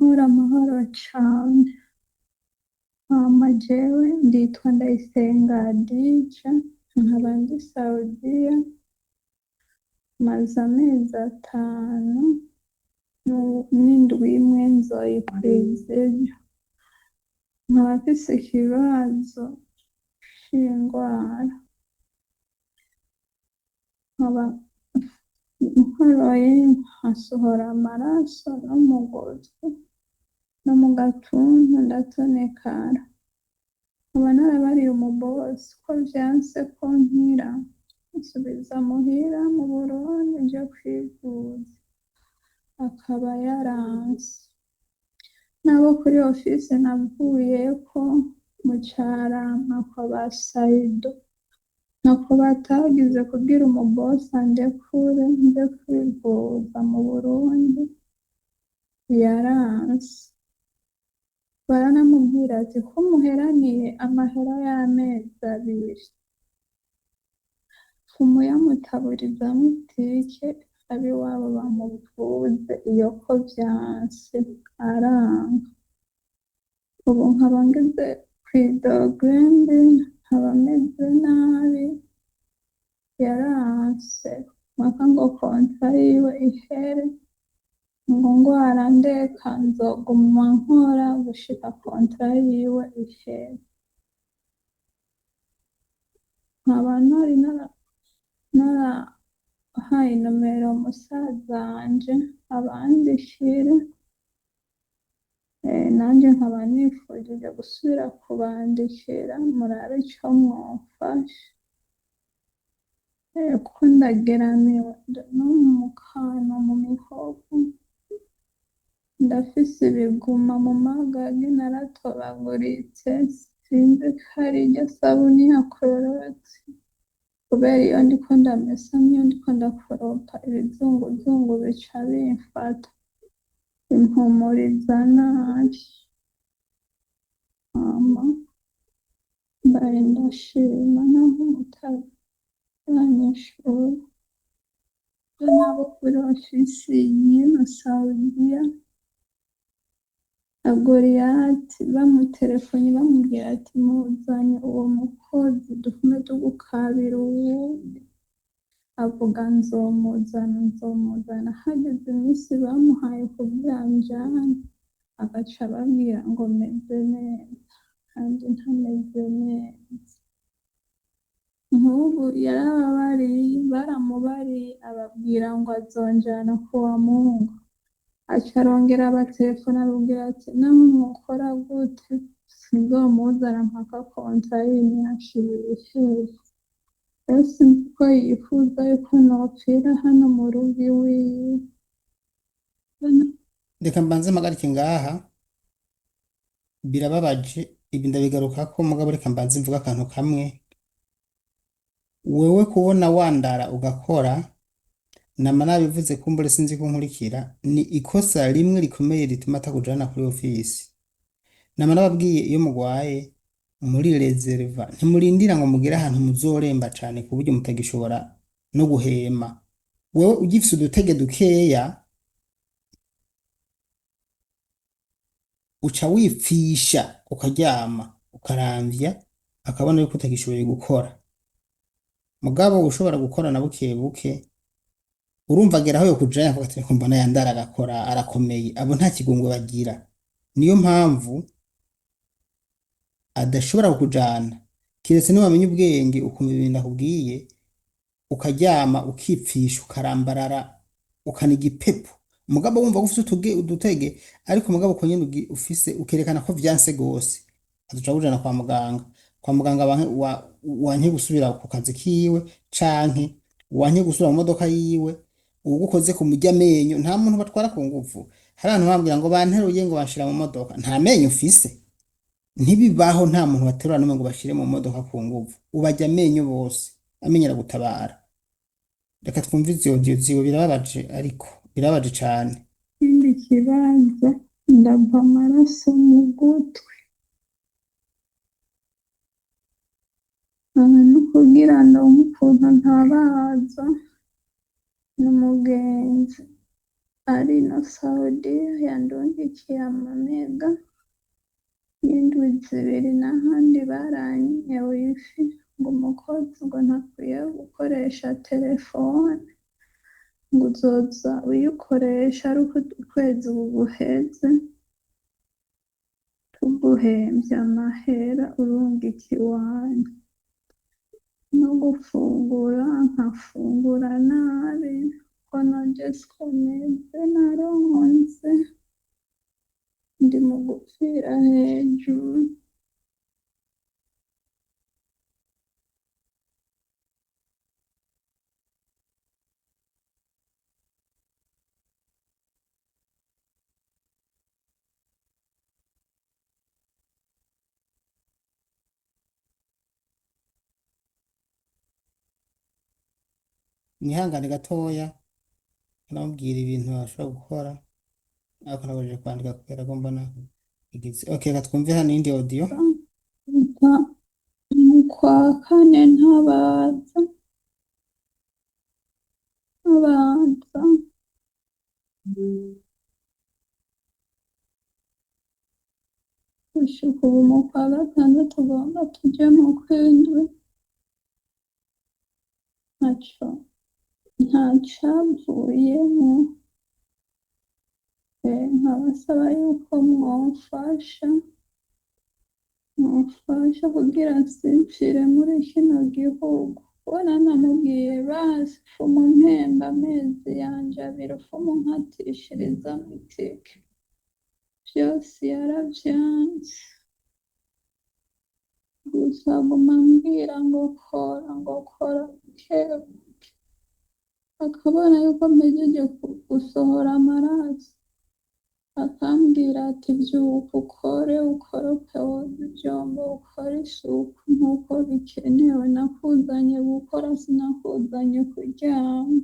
Amahoro amahoro cane. Hama jewe nditwa Ndayisenga Hadija, nkaba ndi Saudiya, maze amezi 5 n'indwi imwe nzoyikwiza ejo. Nkaba mfise ikibazo c'ingwara, nkaba nkoroye nkasohora amaraso no mu gutwi no mu gatuntu ndatonekara. Nkaba narabariye umubosi ko vyanse ko nkira, ansubiza muhira mu Burundi nje kwivuza, akaba yaranse. N'abo kuri ofisi navuyeko mu Carama kwa ba Saido, ntako batagize kugira umubosi andekure nje kwivuza mu Burundi, yaranse. Baranamubwira ati ko muheraniye amahera y'amezi 2, fumuyamutaburiza itike ab'iwabo bamuvuze iyo ko vyanse, aranka. Ubu nkaba ngeze kw'idogere mbi, nkaba meze nabi, yaranse mpaka ngo kontra yiwe ihere, ngo ngwara ndeka nzoguma nkora gushika kontra yiwe ihere. Nkaba nari narahaye inomero musaza wanje abandikire, nanje nkaba nifujije gusubira kubandikira murabe ico mwomfasha. Kuko ndageramiwe no mu kanwa mu mihogo, ndafise ibiguma mu magagi naratobaguritse, sinzi ko ari iryo sabuni ya Clorox, kubera iyo ndiko ndamesa n'iyo ndiko ndakoropa ibizunguzungu bica bimfata, bimpumuriza nabi. Hama mbaye ndashima naho mutaranyishura. N'abo kuri ofisi y'ino Saudiya na Goriyati bamutelefone bamubwira ati muzanye uwo mukozi dukume tugukabira uwundi, avuga nzomuzana nzomuzana, hageze iminsi bamuhaye kugira anjane, agaca ababwira ngo meze neza kandi ntameze neza. Nk'ubu yarababariye, baramubariye ababwira ngo azonjana kuwa Mungu, aca arongera abatelefona ababwira ati naho mwokora gute sinzomuzana mpaka kontra y'imyaka 2 ihere. Rero sinzi ko yifuza yuko nopfira hano mu rugo iwiwe. Reka mbanze mpagarike ngaha, birababaje ibi ndabigarukako, mugabo reka mbanze mvuge akantu kamwe. Wewe kubona wandara ugakora, nama nabivuze kumbure sinzi ko nkurikira, ni ikosa rimwe rikomeye rituma atakujana kuri ofisi. Nama nababwiye iyo mugwaye muri reserva, ntimurindira ngo mugere ahantu muzoremba cane ku buryo mutagishobora no guhema. Wewe ugifise udutege dukeya uca wipfisha ukaryama ukaramvya akabona yuko utagishoboye gukora. Mugabo ushobora gukora na buke buke, urumva agera aho yokujana akavuga ati reka mbona yandara agakora arakomeye, abo nta kigongwe bagira. Niyo mpamvu adashobora kukujana, kiretse niwamenya ubwenge ukumva ibintu akubwiye, ukaryama ukipfisha ukarambarara ukaniga ipepo, mugabo wumva ko ufise udutege, ariko mugabo uko nyene ufise ukerekana ko vyanse gose, azoca akujana kwa muganga. Kwa muganga wanke gusubira ku kazi kiwe canke wanke gusubira mu modoka yiwe, uwugukoze ku murya amenyo. Nta muntu batwara ku nguvu. Hari abantu bambwira ngo banteruye ngo banshira mu modoka, nta menyo ufise, ntibibaho. Nta muntu baterura n'umwe ngo bashire mu modoka ku nguvu, ubarya amenyo bose, amenyo aragutabara. Reka twumve izo audio ziwe, birababaje, ariko birababaje cane. Ikindi kibazo, ndava amaraso mu gutwi, no kugira ndonke ukuntu ntabaza n'umugenzi Ari no Saudiya yandungikiye amamega y'indwi zibiri, n'ahandi baranyimye wifi ngo umukozi ngo ntakwiye gukoresha telefone, ngo uzoza uyikoresha ari uko ukwezi guheze tuguhemvye amahera urungika iwanyu. No gufungura nkafungura nabi ko nanje siko meze, naronze ndi mu gupfira hejuru. Mwihangane gatoya, ndamubwira ibintu ashobora gukora, ariko nabujije kwandika kubera ko mbona igize. Okay, reka twumve hano iyindi audio. Kuva mu kwa kane ntabaza ntabaza. Gushika ubu mu kwa gatandatu tugomba tuje mu kw'indwi, ntaco ntacavuyemwo. Nkabasaba yuko mwomfasha kugira nsimfire muri kino gihugu. Kubona namubwiye basi fuma umpemba amezi yanje abiri, ufuma unkatishirizamwo itike, vyose yaravyanse. Gusa aguma ambwira ngo kora, ngo kora bukebuke, akabona yuko mpejeje gusohora amaraso, akambwira ati vyuka ukore, ukorope, woze ivyombo, ukore isuku nkuko bikenewe, nakuzanye gukora sinakuzanye kuryama.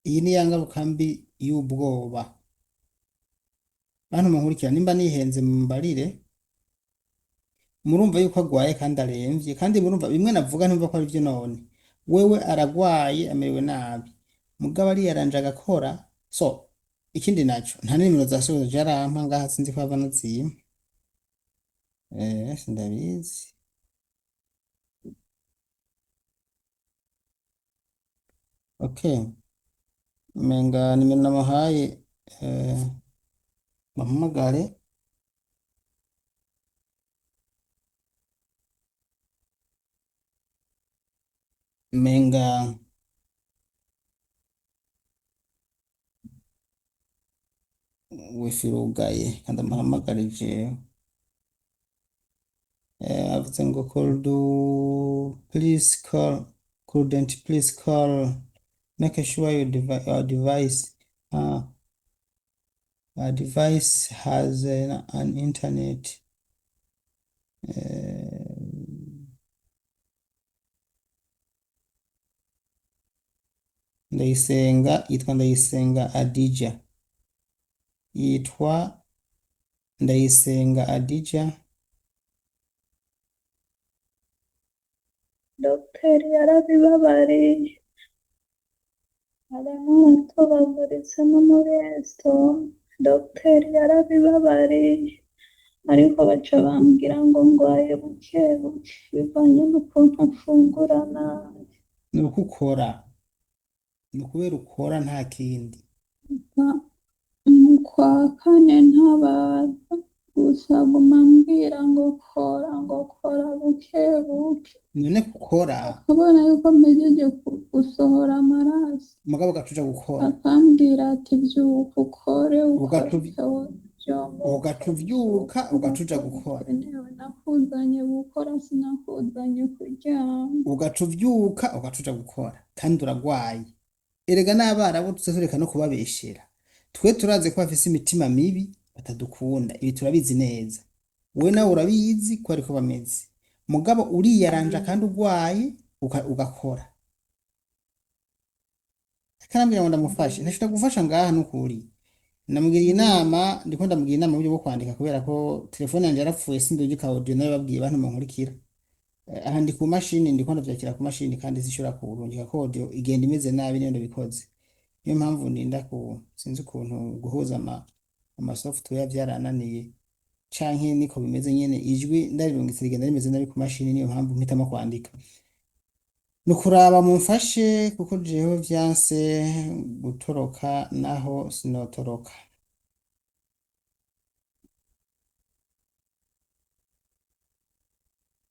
Iyi ni ya ngaruka mbi y'ubwoba. Bantu munkurikira, nimba nihenze mumbarire, murumva yuko agwaye kandi aremvye, kandi murumva bimwe navuga ntumva ko ari vyo. None wewe aragwaye amerewe nabi, mugabo ariyaranje agakora. So ikindi naco, nta nimero za soza jarampa ngaha, sinzi ko ava nazimpa, sindabizi. Okay, menga nimero namuhaye, bampamagare. Menga wifi irugaye kandi amuhamagare jewe. Avuze ngo could you please call, couldn't please call, make sure your, your device your device has an internet. Ndayisenga, yitwa Ndayisenga Adija, yitwa Ndayisenga Adija. Dogiteri yarabibabariye, harimo uwatobaguritse no muri esitoma. Dogiteri yarabibabariye, ariko baca bambwira ngo ngwaye buke buke bivanye n'ukuntu mfungura nabi. Ni uko ukora, ni ukubera ukora, nta kindi. Mu kwa kane ntabaza, gusa aguma ambwira ngo kora, ngo kora buke buke, None gukora, akabona yuko mpejeje gusohora amaraso, mugabo ugaca uja gukora, akambwira ati vyuka ukore, ugaca ukorope, woze ivyombo, ugaca ukore uvyuka isuku ugaca uja nkuko gukora, bikenewe, nakuzanye gukora sinakuzanye kuryama. Ugaca uvyuka ugaca uja gukora kandi uragwaye. Erega n'abarabu tuze tureka no kubabeshera, twe turazi ko bafise imitima mibi, batadukunda, ibi turabizi neza, wewe nawe urabizi ko ariko bameze, mugabo uriyaranja kandi ugwaye ugakora. Akarambwira ngo ndamufashe, ntashobora gufasha ngaha nukuri. Ndamugiriye inama, ndiko ndamugira inama mu buryo bwo kwandika kubera ko telefone yanje yarapfuye, sindungika audio, nayo babwiye bantu munkurikira. Aha ndi ku mashini, ndiko ndavyakira ku mashini kandi zishobora kurungika ko audio igenda imeze nabi niyo ndabikoze. Niyo mpamvu ndinda ku sinzi ukuntu guhuza ama software vyarananiye canke niko bimeze nyene, ijwi ndarirungitse rigenda rimeze nabi ku mashini, niyo mpamvu mpitamo kwandika. Nukuraba mumfashe kuko jewe vyanse gutoroka naho sinotoroka.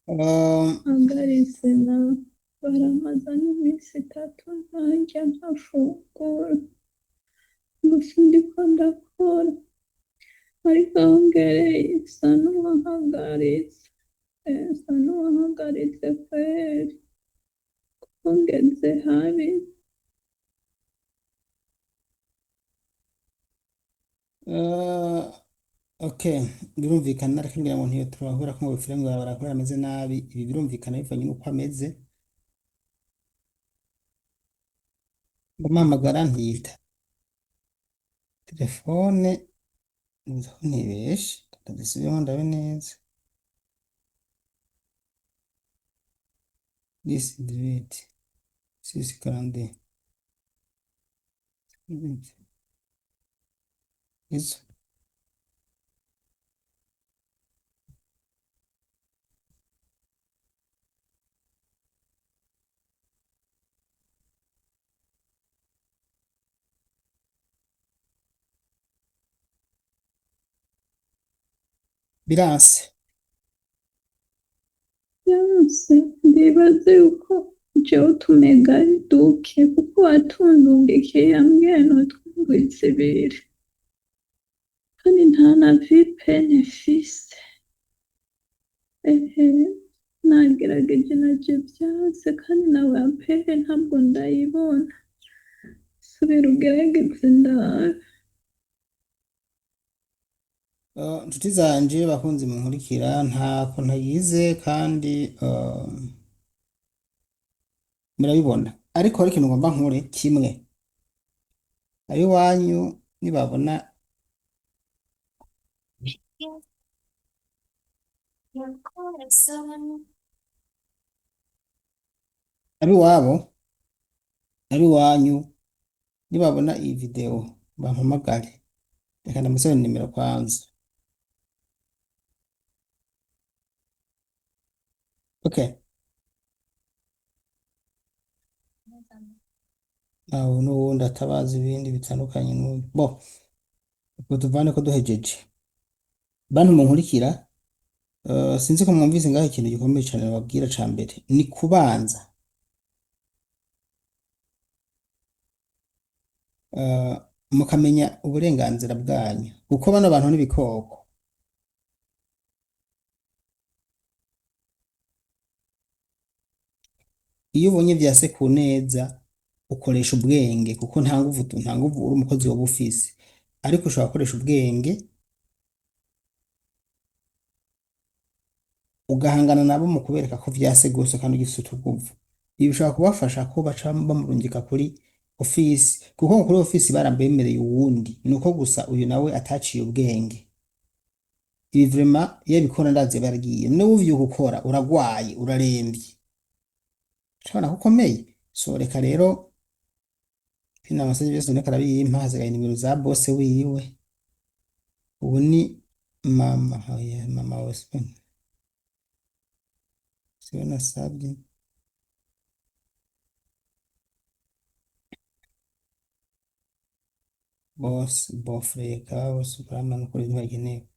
Mpagaritse na baramaza n'iminsi 3 ntarya ntafungura, gusa ndiko ndakora ariko aho ngereye nsa n'uwahagaritse, nsa n'uwahagaritse kweri kuko ngeze habi. Okay, birumvikana ariko ngira ngo ntiyo turahura ko ngo bipfire ngo barakora ameze nabi, ibi birumvikana bivanye n'uko ameze. Ndamuhamagara ntiyita telefone, nzi ko ntibeshe, ndazisubiyemo ndabe neza. This delete six karande izo biranse. Byose ndibaza yuko jewe utumega ari duke kuko watundungikiye yambwiye notwungura zibiri kandi nta na VPN mfise. Ehe, nagerageje naje vyanse kandi na wampere ntabwo ndayibona. Subira ugerageze ndabe. Nshuti zanje bakunzi munkurikira, ntako ntagize kandi murabibona, ariko hari ikintu ngomba nkore kimwe. Abiwanyu nibabona abiwabo abiwanyu nibabona iyi video bampamagare, reka ndamusaba nimero kwanza. Okay, aho n'uwundi atabazi ibindi bitandukanye n'uyu bo ubwo tuvane ko duhejeje. Bantu munkurikira, sinzi ko mwumvise ngaho ikintu gikomeye cane nababwira ca mbere ni kubanza mukamenya uburenganzira bwanyu, kuko bano bantu n'ibikoko. Iyo ubonye vyase ku neza ukoresha ubwenge, kuko nta nguvu uri umukozi woba ufise, ariko ushobora gukoresha ubwenge ugahangana nabo mu kubereka ko vyase gose kandi ugifise utuguvu. Ibi bishobora kubafasha ko baca bamurungika kuri ofisi, kuko kuri ofisi barambemereye uwundi, nuko gusa uyu nawe ataciye ubwenge. Ibi vraiment iyo abikora ndazi baragiye, niwe uvyuka ukora uragwaye uraremvye, urabona ko ukomeye. So reka rero bino amasaha byose ndiko arabimpa, hasigaye nimero za bose wiwe. Ubu ni mama, oya mama we siwe nasabye. Bose bofreka bose urabona ko ntibagenewe.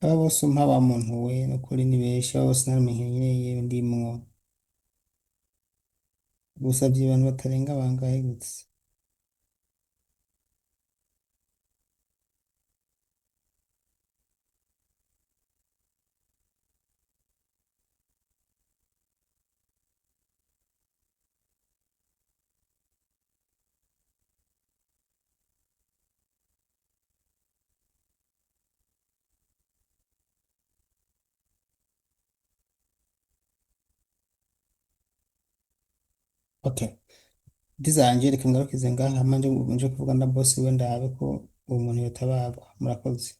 Aba bose umpa wa muntu we nukuri ni benshi, aba bose ntarumenye ndimwo. Gusavye abantu batarenga bangahe gusa. Okay, dizanje reka ngarukize ngaha, hama nje kuvuga na boss we, ndabe ko uwo muntu yotabarwa. Murakoze.